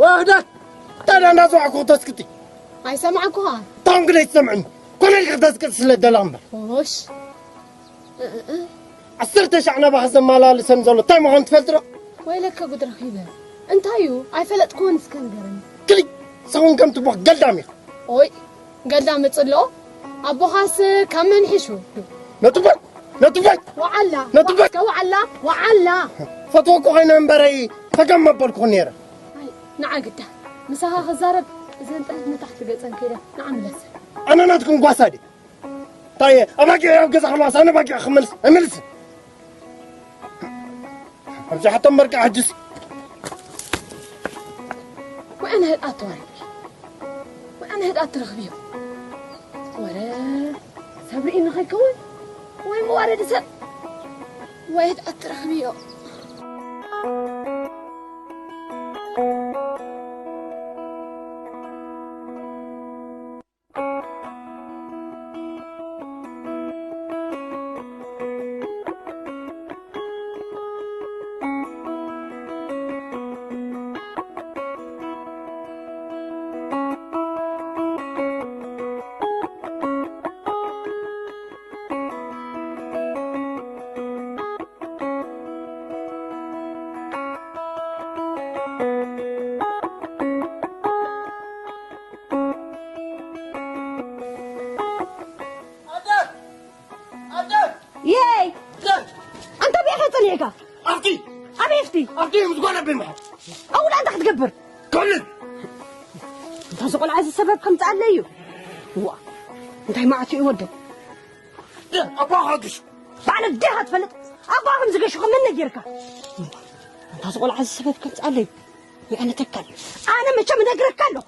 ወህደት! ታዲያ እንዳጽዋዕኩ ተስክቲ። ኣይሰማዕኩኻ። ታውን ግን ኣይትሰምዕን። ኮነ ኢልካ ክተስክት ስለ ደላ እምበር። ኦሽ። እ፣ እ፣ እ። ዓሰርተ ሻዕ ናባኻ ዘመላልሰን ዘሎ እንታይ ምዃኑ ትፈልጥ ዶ? ወይለከ ጉድ ረኺበ። እንታይ እዩ? ኣይፈለጥኩዎን እስከ ንገረኒ። ክሊ ሰውን ከም ትቦኽ ገልዳም ኢኻ። ኦይ፣ ገልዳም እጽልኦ? ኣቦኻስ ካብ መን ሒሹ? ነጥቦይ! ነጥቦይ! ወዓላ! ነጥቦይ! እስከ ወዓላ! ወዓላ! ፈትወኩ ኮይነ እምበረይ ፈገም መበልኩ ነይረ። ኣይ፣ ንዓ ግዳ። ምሳኻ ክዛረብ እዘን ጥሪት ንታሕቲ ገጸን ከይደ ንዓ ምለሰ። ኣነ ናትኩም ጓሳ ድየ? እንታይ እየ? ኣባጊዕ ኣብ ገዛ ከለዋስ ኣነ ባጊዕ ክመልስ ኣይመልስን። ኣብዚ ሓቶም በርቃ ሕጅስ። ወይ ኣነ ህድኣት ተዋርድ። ወይ ኣነ ህድኣት ትረኽብዮ። ወረ ሰብ ርኢኒ ከይከውን ወይ መዋረዲ ሰብ። ወይ ህድኣት ትረኽብዮ። ኣደ! ኣደ! የይ! ኣደ! ኣንታ ብኢኻ ጸኒሕካ? ኣብቲ! ኣበይ ኣብቲ? ኣብቲ ምስ ጓል ኣበይ ምሓር? ኣብኡ እንታይ ክትገብር? ክዕልል! እንታ እዚ ቆልዓ እዚ ሰበብ ከምጽኣለይ እዩ። ዋ! እንታይ መዓት እዩ ወደይ? ኣቦኻ ገሹ። ባዕሉ ዲኻ ትፈልጥ? ኣቦኻ ከም ዝገሹ ከም መን ነጊርካ? እንታ እዚ ቆልዓ እዚ ሰበብ ከምጽኣለይ እዩ። ኣነ ተካል። ኣነ መቸም እነግረካ ኣለኹ።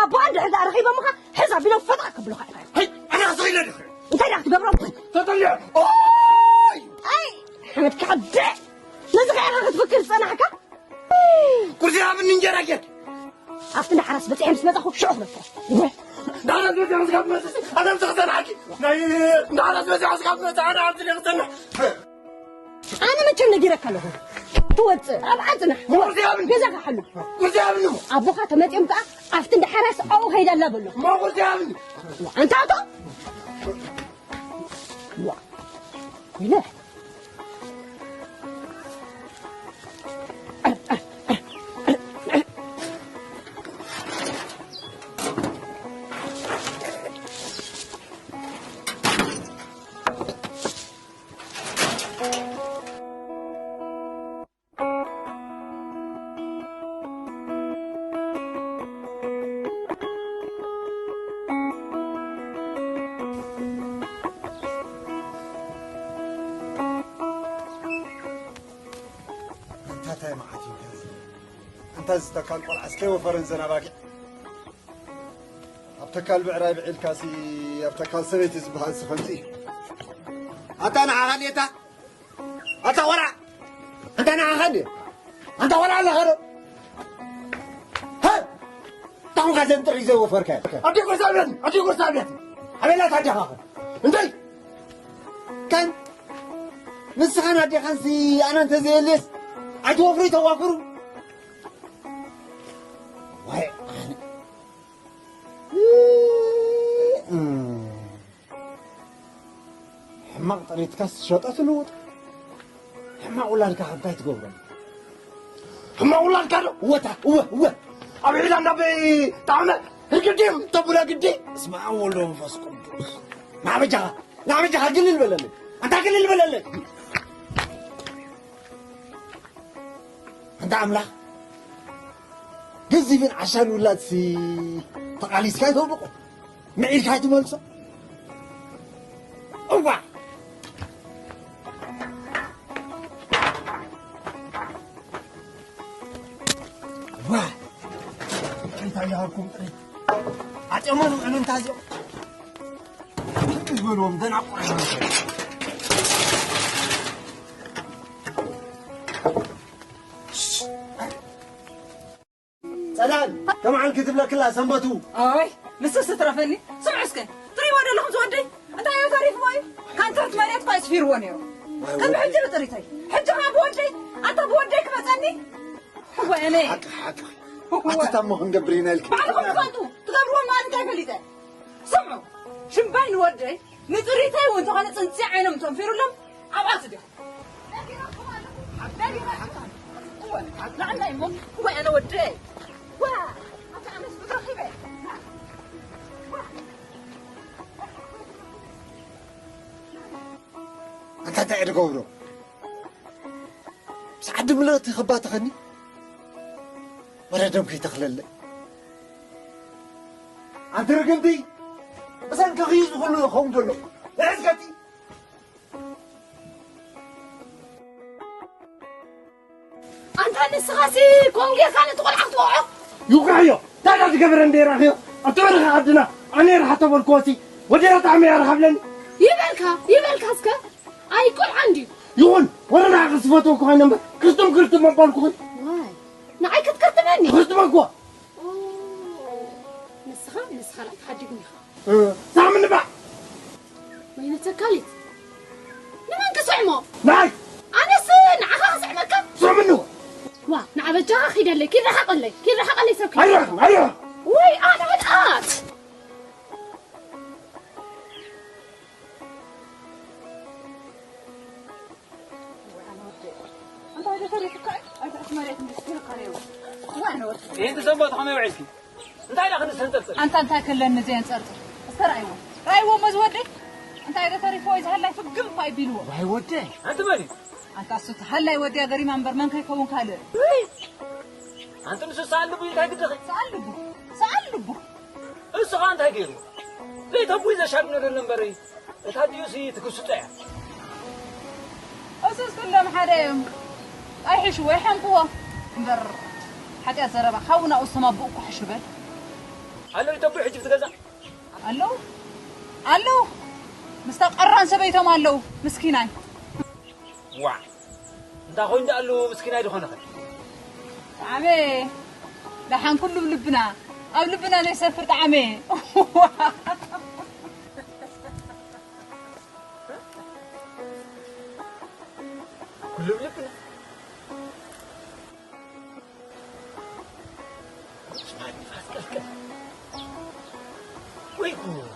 ኣቦኣ እንድሕር ደኣ ረኺቦምኻ፣ ሕዛ ቢሎም ፈጠቕ ከብሉኻ ኢኻ። ሄይ፣ ኣነ ክስቕ ኢለ ድኽሪ። እንታይ ደኣ ክትገብሮም? ተጠሊዐ። ኦይ! ኣይ፣ ሓመድካ ዓደ። ነዚ ከኣ ኢኻ ክትፍክር ዝጸናሕካ? ቁርሲ ሃብኒ እንጀራ ጌርክ። ኣብቲ እንዳ ሓራስ በጺሐ ምስ መጻኹ ሽዑ ክመጽእ። ዳሕራስ በጺሐ ስጋብ መጽእ፣ ኣነ ኣብዚ ክጸንሓኪ። ናይ፣ ዳሕራስ በጺሐ ስጋብ መጽእ፣ ኣነ ኣብዚ ክጸንሕ። ኣነ መቸም ነጊረካ ኣለኹ። ትወጽእ፣ ኣብኣ ጽናሕ። ቁርሲ ሃብኒ። ገዛኻ ሓሉ። ቁርሲ ሃብኒ። ኣቦኻ ተመጺኦም ከኣ ኣብቲ እንዳ ሓራስ ኣብኡ ከይዳ ኣላ በሎ። እሞ ቁርሲ ሃብኒ። ኣንታ ኣቶ። ዋ። ኢለ። ኣንታ ዝተካል ቆልዓ እስከ ወፈረን ዘናባጊዕ። ኣብ ተካል ብዕራይ ብዒልካሲ ኣብ ተካል ሰበይቲ ዝበሃል ስኸምቲ። ኣታ ንዓኻ ኔታ ኣታ ቆልዓ ኣንታ ንዓኻ ኔ ኣንታ ቆልዓ ኣለኻ ዶ? ሀ! ታኹም ካዘን ጥሪ ዘይወፈርከ። ኣዲ ጎሳብያን ኣዲ ጎሳብያን ኣበላ ታዲኻ እንታይ? ከን ንስኻን ኣዴኻንሲ ኣነ እንተዘየልየስ ኣይትወፍሩ ይተዋፍሩ። ዋይ ኣነ ሕማቕ ጥሪትካስ ትሸጦ ትልውጥ። ሕማቕ ውላድካ ከ እንታይ ትገብሮ? ሕማቕ ውላድካ ዶ? እወታ እወ እወ። ኣብ ዒላ እንዳበይ ጣዕመ ህግዲ ተቡላ ግዲ። እስማ ወልዶ መንፈስ ቅዱስ። ናበጃኻ ናበጃኻ ግልል በለለይ። ኣንታ ግልል በለለይ። ኣንታ ኣምላኽ ገዚፍን ዓሻን ውላድሲ ተቓሊስካ ኣይተውብቆ ምዒድካ ኣይትመልሶ። እዋ እዋ እንታይ ይሃብኩም ጥሪ ኣጤሞ ንውዕሉ እንታዚኦም ዝበልዎም ደናቁ ጸላል ከመዓን ክትብለክላ ሰንበቱ። ኣይ ንስስ ትረፈኒ። ስምዑ እስከ ትሪእዎ ዘለኹም ዝወደይ እንታይ እዩ ታሪኽሞ እዩ። ካንተርት መሬት እኳ ስፊርዎ ነይሩ። ከም ሕጂ ብጥሪተይ ሕጂ ኸዓ ብወደይ ኣታ ብወደይ ክመፀኒ። ወእኔ ሓቂ ሓቂ ኣትታሞ ክንገብር ኢና ኢልክ ባዕልኹም ትፈልጡ። ትገብርዎ ማለት እንታይ ፈሊጠ። ስምዑ ሽምባይ ንወደይ ንጥሪተይ እውን እንተኾነ ፅንፅያ ዓይኖም ተንፊሩሎም ኣብኣ ስዲኹ። ኣነ ወደይ ኣታ ኣነስ ብትረኺበ ኣንታ እንታይ እየ ዝገብሮ? ምስ ዓዲ ምልእቲ ከባትኸኒ ወረዶም ከይተኽለለይ ኣንቲ ርግምቲ ብሰንክኺ ዝኹሉ ይኸውን ዘሎ። ንዕዝገቲ ኣንታ ንስኻሲ ኮንጌካ ነቲ ቆልዓ ክትወቕዖ ይውቃዕዮ። እንታይ ዳ ዝገበረ እንደ ራኽዮ ኣብቲ በረኻ ዓድና ኣነ ርሓ ተበልክዎሲ ወዲራ ጣዕሚ እያ ረኻብለኒ። ይበልካ ይበልካ እስከ ኣይ ቆልዓ እንድዩ። ይኹን ወረ ንዓኺ ዝፈትወኪ ኮይነ እምበር ክርትም ክርትም መባልኩኺ። ዋይ ንዓይ ክትክርትመኒ። ክርትመክዎ። ኦ፣ ንስኻ ንስኻ ራእይ ሓዲጉ ኢኻ። ሳምኒ ባዕ ወይነ ተካሊት ንመን ክስዕሞ? ንዓይ ኣነስ ንዓኻ ክስዕመካ? ስዕምኒ ዋ ንዓ በጃኻ ኪደለይ ኪድ ረሓቐለይ ኪድ ረሓቐለይ ሰብ ኪድ ኣይረኽም ኣይረኽም ወይ ኣነ መጥኣት እንታይ ዳ ክንሰንጠርጥር ኣንታ እንታይ ከለኒ ዘየንጸርጥር እስከ ራእይዎ ራእይዎ መዝ ወደይ እንታይ ዶ ተሪፎ ወይ ዝሃላይ ፍግም እኳ ይቢልዎ ዋይ ወደይ ኣንቲ መን እዩ ኣንታ እሱ ተሃላይ ወደያ ገሪማ እምበር መን ከይከውን ካልእ ኣንቲ ንሱ ሰኣል ልቡ እንታይ ግድኺ ሰኣል ልቡ ሰኣል ልቡ እሱ ኸ እንታይ ገይሩ ዘይተቡይ ዘሻግነደሉ እምበር እታ ኣዲኡሲ ትክስጦ እያ። እሱስ ኩሎም ሓደ እዮም። ኣይሕሽዎ ይሓንቅዎ እምበር ሓጢኣት ዘረባ ሓውና እሱ ተማብኡ እኮ ሕሹ በል። ኣለዉ ይተብዑ ሕጂ ብቲ ገዛ። ኣለዉ ኣለዉ ምስታ ቀራን ሰበይቶም ኣለዉ ምስኪናይ። ዋዕ እንታ ኾይኑ ደኣ ኣለዉ ምስኪናይ ዝኾነኸ። ጣዕመ ደሓን ኩሉ ኣብ ልብና ኣብ ልብና ዘይሰፍር ጣዕመ። ኩሉ ኣብ ልብና። ስማይ ንፋስ ቀልቀል ወይ ጉድ።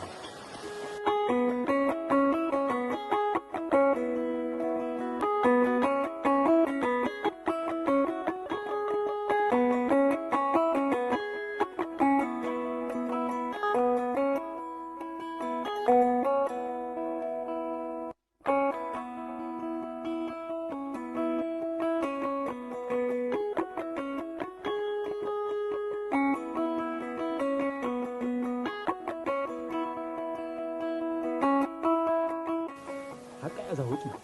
ሓቃ እያ እዛ ወጥመድ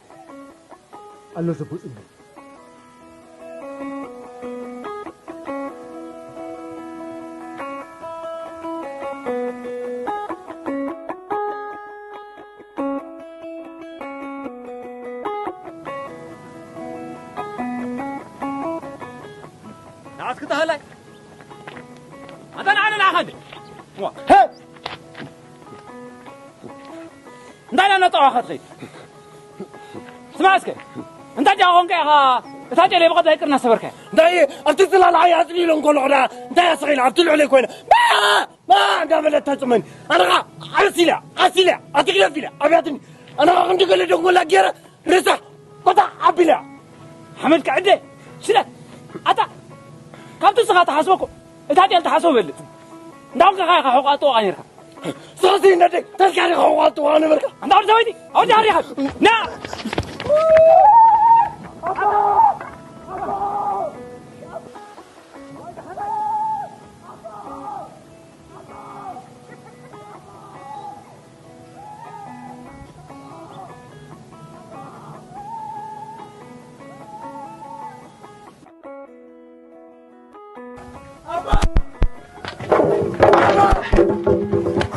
ኣሎ ዘቦ ጽልመት። ኣስክታሃላይ ኣንታ ንዓነ ንዓኻ እንዴ? ዋ። ሄ! እንታይ ዳ ነጠዋኻ ትኸይድ? ስማዕ እስከ፣ እንታይ ዲኻ ኾንካ ኢኻ እታ ጨሌ ብቐዳ ይቅር እናሰበርካያ? እንታይ ኣብቲ ዝላለዓያ ኣጽሊሎ እንከሎ ኸዳ እንታይ ኣስኺላ ኣብቲ ልዕለይ ኮይና ባ! ባ! እንዳበለት ተጽመኒ። ኣነ ኸዓ ዓርስ ኢላ፣ ዓስ ኢላ፣ ኣትግደፍ ኢላ ኣብያትኒ። ኣነ ኸዓ ክንዲ ገለ ደንጎላ ገይረ ርሳሕ ቆጣዕ ኣቢላ። ሓመድ ክዕደ ሽለት ኣታ ካብቲ ስኻ ትሓስቦ እኮ እታ ጤል ትሓስቦ በልጽ። እንዳውም ከኻ ኢኻ ሕቋ ጥዋቓ ነርካ። ስኻሲ ነደይ ተልካ ዲኻ ሕቋ ጥዋቓ ነበርካ? ኣንታ ወዲ ሰበይቲ ኣወዲ ሃሪኻ ና።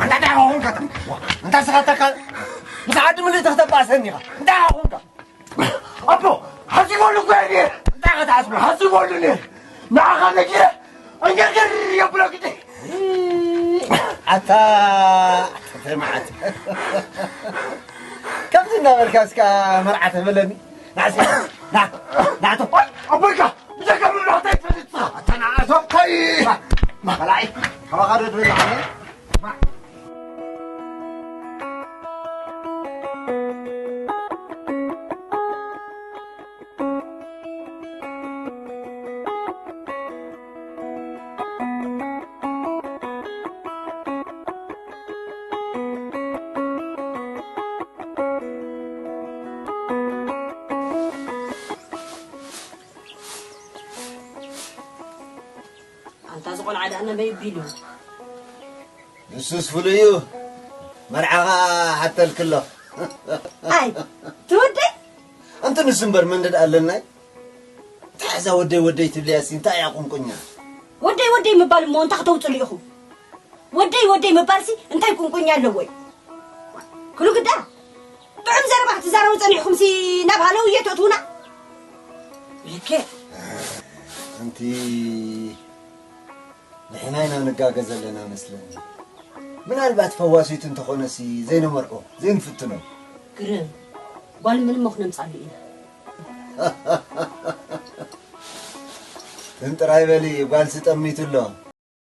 ኣንታ እንታይ ኾንካ? እንታይ ስኻትካ? ምስ ዓዲ ምልእቲ ክተባእሰኒ ኢኻ። እንታይ ኾንካ? ኣቦ፣ ሓሲበሉ እኮ እየ ነይረ። እንታይ ክትሓስቦ? ሓሲበሉ ነይረ። ንዓኻ ነጊረ፣ ዕንገርገር የብሎ ግዲ። ኣታ፣ ኣታ፣ መዓት። ከምዚ እናበልካ እስካ መርዓ ተበለኒ። ና እስኪ፣ ና፣ ና፣ ቶ። ኣይ፣ ኣቦይካ፣ ብጀካ ምብላዕ እንታይ ትፈልጥ ንስኻ? ኣታ፣ ና፣ ቶ። ኣይ፣ ና፣ ና፣ በላዒ። ካባኻ ዶ ትበልዕ ኣነ? ኣንታ እዚ ቆልዓ ደኣ ነበይ ቢሉ። ንሱስ ፍሉይ እዩ። መርዓኻ ሓተልክሎ። ኣይ፣ ትወደይ? ኣንቲ ንሱ እምበር መንደድ ኣለናይ። እንታይ እዛ ወደይ ወደይ ትብልያ ሲ እንታይ እያ ቁንቁኛ? ወደይ ወደይ ምባል እሞ እንታይ ክተውፅሉ ኢኹም? ወደይ ወደይ ምባልሲ እንታይ ቁንቁኛ ኣለዎ እዩ? ክሉ ግዳ ጥዑም ዘረባ ክትዛረቡ ጸኒሕኹምሲ ናብ ሃለውየ ተእትዉና? ልክዕ። ኣንቲ ንሕና ኢና ንጋገ ዘለና መስለኒ። ምናልባት ፈዋሲቱ እንተኾነሲ ዘይነመርዖ፣ ዘይንፍትኖ። ግርም። ጓል ምን እሞ ክነምጻሉ ኢና? ትም ጥራይ በሊ፣ ጓልሲ ጠሚቱ ኣሎ።